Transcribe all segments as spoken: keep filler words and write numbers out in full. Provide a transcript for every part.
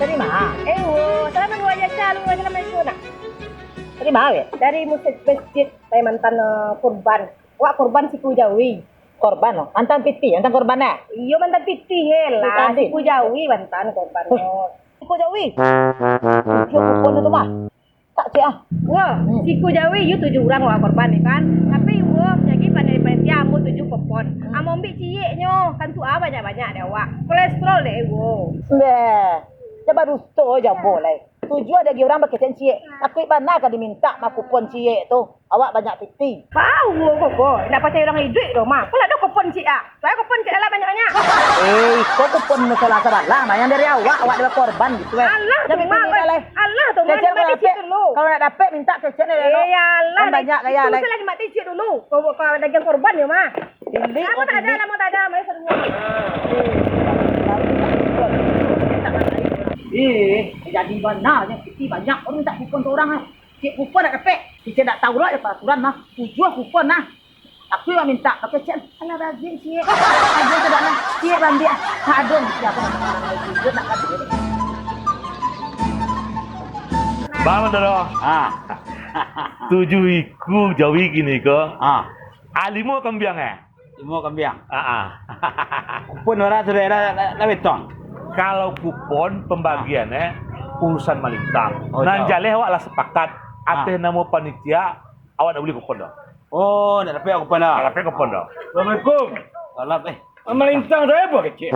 Dari ma? Eh, wo, salam dua aja, salam dua aja, nama itu nak. Dari ma, weh? Dari musik masjid, saya mantan, eh, kurban. Wak kurban siku jawi. Korban, oh. Mantan piti, mantan korban, eh? Iyo, mantan piti, he lah. Mantan piti. Siku jawi, mantan korban, oh. Siku jawi? Siku jawi tu mah. Tak cek ah. Wah, siku jawi, iyo tujuh urang wak korban ni kan. Tapi, wo, jadi pandai panitia ambo tujuh kupon. Ambo ambiak cieknyo, kan tu ah banyak-banyak dek awak. Kolesterol dek, wo. Beh, dah badusto jambo lai. Tujuah dek urang bakecek ciek. Takuik bana ka dimintak mah kupon ciek tu. Awak banyak piti. Pau, koko. Indak pacaya urang iduik doh, mah. Kok lah ado kupon ciek ah. Soalnya kupon ciek lah banyak-banyak. Eh, iko kupon musola sabalah, mah. Yang dari awak, awak adalah korban gitu, eh. Alah, tu, mah, oi. Alah, tu, mah. Kecek kalau nak dapek, kalau nak dapek, minta kecek ni, eh, alah, kan banyak gaya, itu lai. Saya lagi mati ciek dulu. Kau, kau dagang korban ya, mah. Lama tak ada, lama tak ada, mari seru. Eh, jadi bana nyo, piti banyak, urang minta kupon tu urang, eh. Ciek kupon nak dapek. Kito ndak tahu lah, ya, peraturan mah. Tujuah kupon nah. Aku yang minta, pakai ciek. Alah, bagian ciek. Bagian tu dah nah. Ciek, ambiak. Aduh, siapa nak makan? Bang, betul. Ah. Tujuh iku jawi kini ko. Ah. Ah, limo kambiang, eh? Limo kambiang. Ah, ah. Kupon urang sudah lah, lah, lah betong. Kalau kupon pambagian, eh, urusan Malintang. Oh, nan jaleh awak lah sepakat, ateh namo panitia, awak ndak buli kupon doh. Oh, ndak dapek kupon doh. Ndak dapek kupon doh. Assalamualaikum. Salam, eh. Malintang sajo kecek.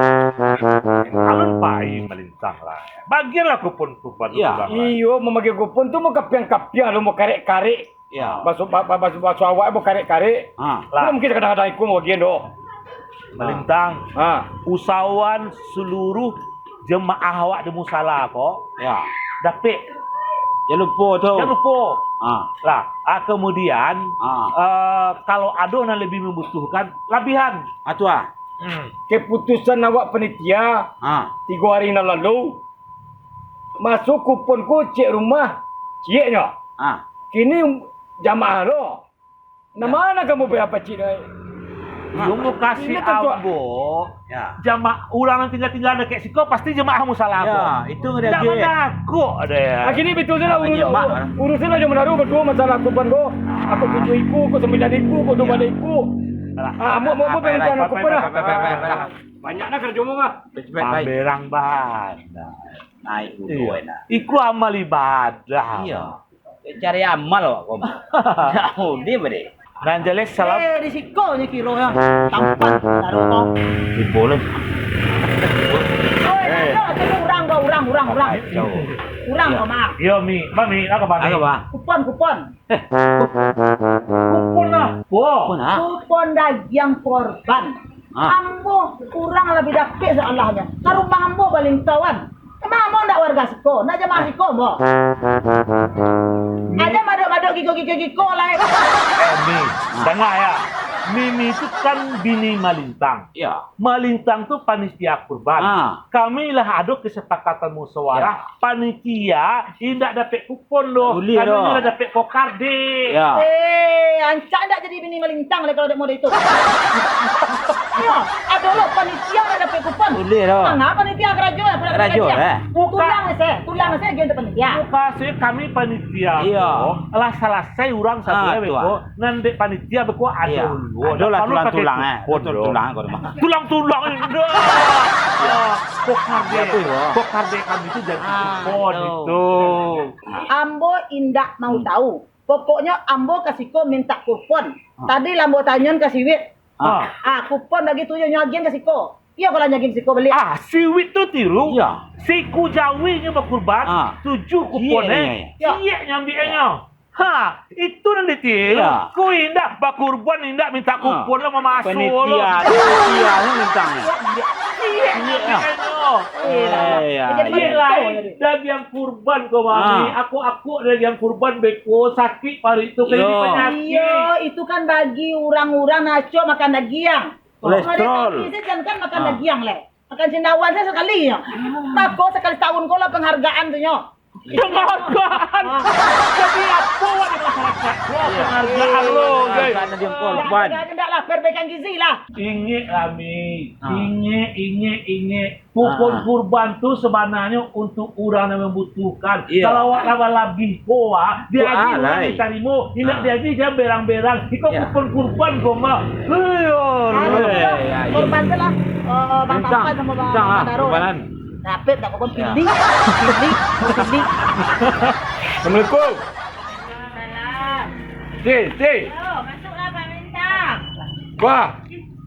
Alun pai Malintang lah. Bagianlah kupon-kupon tu lah. Iyo, mambagi kupon tu mau kapiang-kapiang, lo mau karek-karek. Ya. Baso, ba-, ba-, baso, baso awak mau karek-karek. Ha. Lah. Mungkin kadang-kadang iko mau bagian doh. Malintang. Ha. Usahoan seluruh jemaah awak di musala ko. Ya. Dapek. Jan lupo tu. Jan lupo. Ha. Lah, ah, kemudian, ha, eh, kalau ado nan lebih membutuhkan, labihan. Ha, tu ah. Hmm. Keputusan awak panitia, ha, tigo hari nan lalu, maso kupon ko ciek rumah, cieknyo. Ha. Kini jamaah lo. Nah, ma nan kamu pai pacik dai? Iyo, mukasuik ambo, jamaah urang nan tingga-tingga dakek siko, pasti jamaah musala ko. Ya, itu ndak manakuik ado, ya. Ah, kini batua sajolah, urusan lah jo Manaro baduo masalah kupon ko. Aku tujuah iku, ko sambilan iku, ko duo baleh iku. Alah. Ah, ambo, ambo, ambo pai mancari kupon lah. Banyak nah karajo ambo mah. Pamberang badan. Naik dulu, enak. Iku amal ibadah. Iyo. Cari amal awak ko mah. Ndak mudi bade. Nan jaleh salam. Eh, di siko nyo kiro yo. Tampan taruh kau. Di boleh. Oi, yo, tu urang ko, urang, urang, urang. Urang ko, Mak. Yo, Mi. Bang, Mi, apo, Bang? Apo, Bang? Kupon, kupon. Eh. Kupon lah. Kupon, ah? Kupon dagiang korban. Ah. Ambo kurang labiah dapek soalahnyo. Ka rumah ambo balintauan. Emang ambo ndak warga siko? Ndak jamaah siko, ambo? Aja madok-madok giko-giko-giko lai. Eh, Mi, danga ya. Mimi tu kan bini Malintang. Ya. Malintang tu panitia kurban. Ah. Kami lah ado kesepakatan musyawarah, ya, panitia indak dapek kupon doh. Ulih doh. Karano inyo lah dapek kokar dek. Ya. Eh, rancak indak jadi bini Malintang lah kalau dek model itu. Iyo, ado lo panitia lah dapek kupon. Ulih doh. Manga panitia karajo lah, karajo, eh. Tulang se, tulang se agiah untuak panitia. Mukasuik kami panitia, iyo, ko lah salasai urang satu, ah, eh, tu, beko. Ah. Nan dek panitia beko ado. Iyo. Ado lah tulang-tulang, eh. Tulang-tulang ko mah. Tulang-tulang indak. Ah, kokar dek. Kokar dek kami tu jadi kupon itu. Ambo indak mau tahu. Pokoknyo ambo ka siko mintak kupon. Ah. Tadi lah ambo tanyoan ka Siwit. Ah. Ah, kupon bagi tu yo nyo agian ka siko. Iyo, kalau nyo agian siko baliak. Ah, Siwit tu tiru. Iyo. Siku jawi nyo bakurban, ah, tujuah kupon, eh. Ciek nyo ambiaknyo. Ha, itu nan ditiru. Iyo. Ku indak bakurban, indak minta kupon lo, mamaso lo. Panitia, panitia nyo minta. Ciek nyo ambiaknyo. Eh, iyo. Jadi lain dagiang kurban ko, Mami. Ah. Aku-aku dagiang kurban beko sakik paruik tu, kena panyakik. Iyo, itu kan bagi urang-urang nan acok makan dagiang. Kolesterol. Urang kini se jan kan makan dagiang lai. Makan cendawan se sakali nyo. Mako sakali satahun ko lah penghargaan tu nyo. Penghargaan. Jadi apo awak di masyarakat? Wah, penghargaan lo, guys. Penghargaan dari korban. Ndak, ndak, ndak lah, perbaikan gizi lah. Ingek kami. Ah. Ingek, ingek, ingek. Kupon kurban tu sabananyo untuak urang nan mambutuhkan. Iyo. Kalau awak labih-labih ko, ah, diagiah urang ditarimo. Indak diagiah jan berang-berang. Iko kupon kurban ko mah. Iyo. Anu, kurban tu lah, eh, Bang Tampan samo Bang Darul. Kurbanan. Rapet tak kurban, pilih. Pilih, pilih. Assalamualaikum. Waalaikumsalam. Ti, ti. Yo, masuklah, Pak Minta. Wah.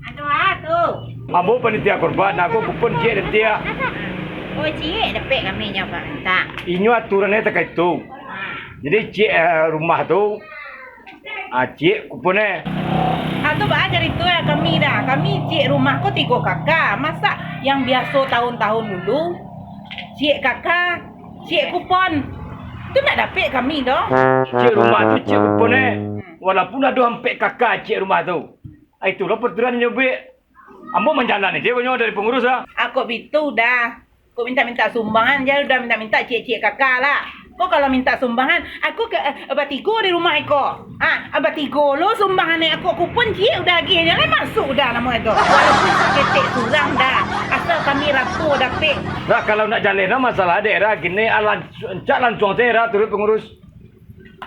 Ado a tu? Ambo panitia kurban, aku kupon ciek dapek. Oh, ciek dapek kami nyo, Pak Minta. Inyo aturannyo takah itu. Ha. Jadi, ciek, eh, rumah tu, ah, ciek kupon, eh. Ah, tu baa carito, eh, kami dah. Kami ciek rumah ko tigo kaka. Masa yang biaso tahun-tahun dulu, ciek kaka, ciek kupon. Tu ndak dapek kami doh. Ciek rumah tu ciek kupon, eh. Walaupun ado ampek kaka ciek rumah tu. Ah, itulah peraturan inyo buek. Ambo manjalan aja ko nyo dari pangurus lah. Ako bitu dah. Ko mintak-mintak sumbangan, jan udah mintak-mintak ciek-ciek kaka lah. Ko kalau mintak sumbangan, aku ke, eh, batigo di rumah iko. Ah, batigo lo sumbangan ni, aku kupon ciek udah agiah, jan lai masuk udah namo itu. Walaupun saketek surang dah, asal kami rato dapek. Nah, kalau nak jaleh nah masalah daerah gini, alan-, rancak lansuang saja daerah turun pangurus.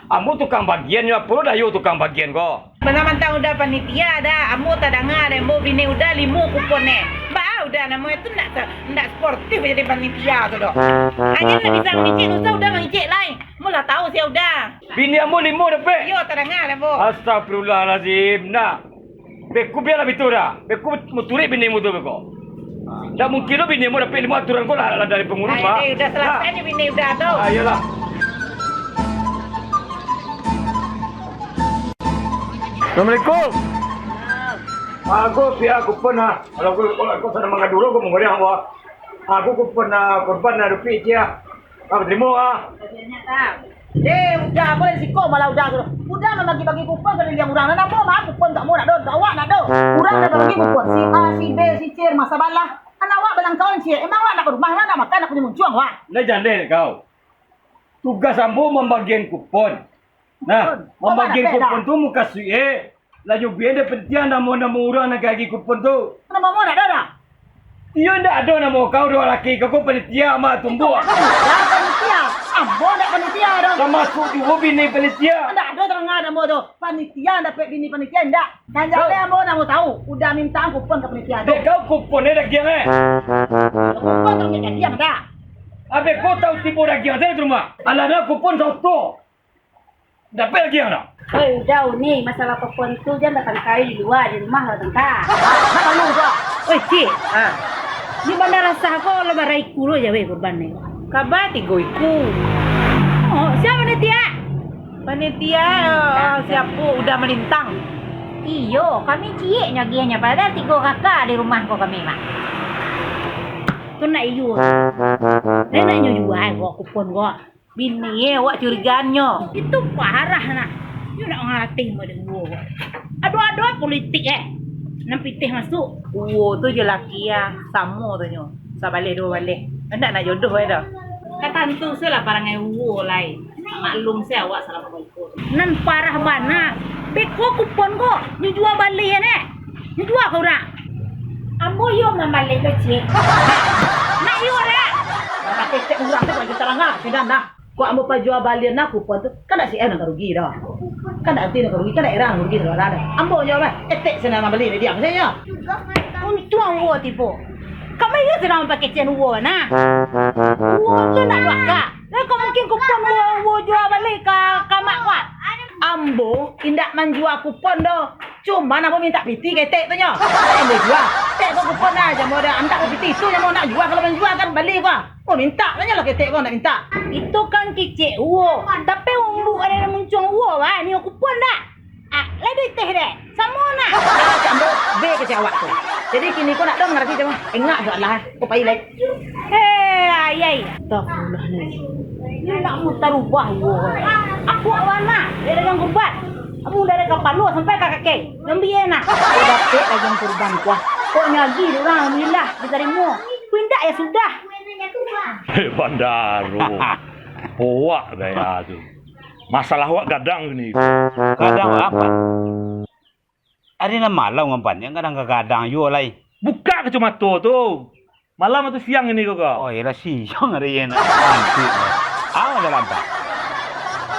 Ambo tukang bagian nyo, apo lo dah yo tukang bagian ko? Bana mantang udah panitia dah, ambo tadanga dek ambo bini udah limo kupon ne. Baa udah namo itu ndak sa-, ndak sportif jadi panitia tu doh. Aja ndak bisa mangicek, susah udah mangicek lai. Ambo lah tahu sia udah. Bini ambo limo dapek? Iyo, tadanga dek ambo. Astagfirullahalazim, nah. Beko bialah bitu dah. Beko muturuik binimu tu beko. Ndak mungkin lo binimu dapek limo aturan ko lah, lah dari pangurus, Pak. Ai, udah salasai ni bini udah tu. Ah, iyolah. Assalamualaikum. Aku pihak kupon ah. Kalau aku, kalau aku sana mangadu lo, aku manggoyang, wah. Aku kupon ah, kurban ah, duit cia. Aku tarimo ah. Eh, udah, aku dari siko malah udah tu. Udah mambagi-bagi kupon ka liang urang. Lah namo mah kupon tak mau nak do, tak awak nak do. Urang dah bagi kupon si A, si B, si C, rumah sabalah. Kan awak balangkawan ciek. Emang awak nak ka rumah, nak makan, nak punyo muncuang awak. Lah jaleh dek kau. Tugas ambo mambagian kupon. Nah, mambagian kupon tu mukasuik e. Lah nyo buek dek panitia namo-namo urang nan ka agi kupon tu. Namo ambo ndak ado doh. Iyo ndak ado namo kau doh, laki kau ko panitia mah tumbuah. Ndak panitia. Ambo ndak panitia doh. Tamasuak juo bini panitia. Ndak ado tadanga namo tu. Panitia dapek bini panitia ndak. Nan jaleh ambo ndak mau tahu. Udah minta kupon ka panitia tu. Dek kau kupon e dagiang e. Kupon tu minta dagiang ndak. Abih kau tahu tibo dagiang sajo tu mah. Alah nah kupon soto. Dapek lagi yang nak? Oi, udah ni, masalah kupon tu jan batangka di lua, di rumah lah batangka. Nak malu kau? Oi, cik. Ha. Di Bandar Asah ko lah bara iku lo ja weh kurban ni. Kaba tigo iku. Oh, sia panitia? Panitia, eh, siapo udah malintang. Iyo, kami ciek nyo agiahnyo, padahal tigo kaka di rumah ko kami, Mak. Tu nak iyo. Dia nak nyo jual ko kupon ko. Bini e awak curigaannyo. Itu parah nah. Yo nak mangalatih model uwo ko. Ado-ado politik eh. Nan pitih masuk. Uwo tu jo laki ah samo tu nyo. Sabaleh duo baleh. Indak nak jodoh eh dah. Ka tantu se lah parangai uwo lai. Maklum se awak salah pangikut. Nan parah bana. Beko kupon ko. Nyo jua baleh eh. Nyo jua ka urang. Ambo iyo mambaleh ko, Cik. Nak iyo dah. Pakai cek urang tu bagi tarang ah. Sudah nah. Kok ambo pajua balian nah kupon tu, kan dak si eh nan ka rugi doh. Kan dak ati nan ka rugi, kan dak irang rugi doh lah. Ambo nyo bah, etek sinan mambali dek diang sajo. Untuang uwo tibo. Kama iyo sinan mampakecekan uwo nah. Uwo tu ndak duaka. Lah kok mungkin kupon uwo, uwo jua bali ka, ka mak ko? Ambo indak manjua kupon doh. Cuman ambo mintak piti ka etek tu nyo. Ambo jua. Tek ko kupon nah, jamo dah. Antak ko piti tu jamo nak jua, kalau manjua kan bali ko. Oh, mintak sajo lah ketek ko, ndak mintak. Itu kan kicek uwo. Tapi umbuk ado nan muncuang uwo, wah, nio kupon dak? Ah, lai duiteh deh. Samo nak. Ah, cak ambo, be kecek awak tu. Jadi, kini ko nak dong ngarati cak, engak dak lah. Ko pai lai. Hei, ayai. Astagfirullahaladzim. Ni nak mutarubah uwo. Aku awak nak, dia dagang kurban. Kamu dari kapalo sampai ka kaki. Ngambi enak. Kau dapek dagang kurban kuah. Kok nyagi urang, alhamdulillah, ditarimo. Kok indak, ya sudah. Hei, Bandaro. Awak gaya tu. Masalah awak gadang ni. Gadang apo? Ari lah malam, Ampan, jan gadang-gadang juo lai. Bukak kacomato tu. Malam atau siang ini ko, ko? Oh, iyolah siang ari, jan kantuak. Apo dalam, Ampan?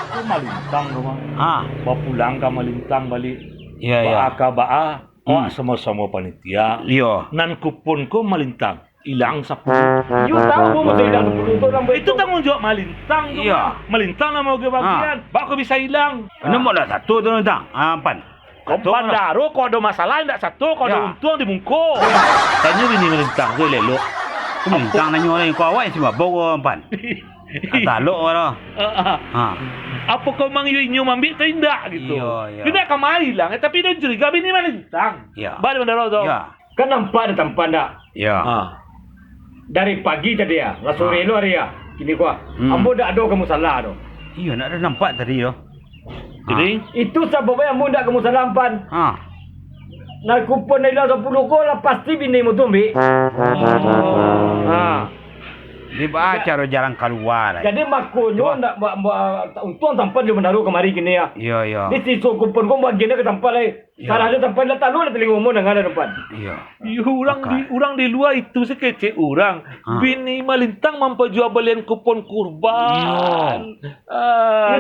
Ko malintang ko, Bang. Ha. Bapulang ka malintang baliak. Iyo, iyo. Baa ka baa, awak samo-samo panitia. Iyo. Nan kupon ko malintang. Ilang sapuluah. Yo tahu, Bang, maso ilang sapuluah tu, Bang. Itu tanggung jawab malintang tu, Bang. Malintang namo bagian. Baa kok bisa ilang? Namo dak satu tu, Ampan. Bandaro, kok ado masalah indak satu, kok ado untuang di muko. Tanyo bini malintang tu elok-elok. Malintang nanyo lai, kok awak nan si mabok ko, Ampan. Talok ko. Ha. Apo kok mang iyo inyo mambik atau indak gitu? Iyo, iyo. Indak ka main ilang, tapi inyo curiga bini malintang. Iyo. Baa di bandaro tu. Iyo. Kan nampak di tampek ndak? Iyo. Ha. Dari pagi tadi ya, lah sore lo hari ya. Kini ko, ambo ndak ado ka musala tu. Iyo, ndak ado nampak tadi tu. Jadi? Itu sababnyo ambo ndak ka musala, Ampan. Ha. Nah, kupon dari ilang sapuluah ko lah pasti bini mo tu ambiak. Ha. Di baa caro jalan kalua lai? Jadi makonyo ndak ba-, ba-, untuang tampek di bandaro kamari kini ya. Iyo, iyo. Di siso kupon ko bagian ka tampek lai. Iyo. Salah tu tampek lah talu lah talingo mo danga lah tampek. Iyo. Iyo, urang di, urang di lua itu sakecek urang. Ha. Bini malintang mampajua balian kupon kurban. Iyo.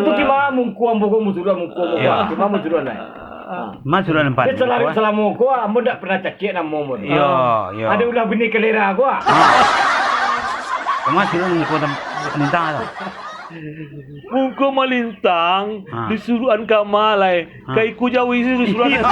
Itu kima muko ambo ko musuruan muko ambo ko. Iyo. Kima musuruan lai. Mas sudah nampak. Dia selalu selama ko ambo ndak pernah cakek namo mo. Iyo, iyo. Ado ulah bini kalera ko. Ha. Mas sudah muko tam-, malintang tu. Muko malintang, disuruahan kama lai. Ha. Ka iko jauah isi disuruahan. Iyo.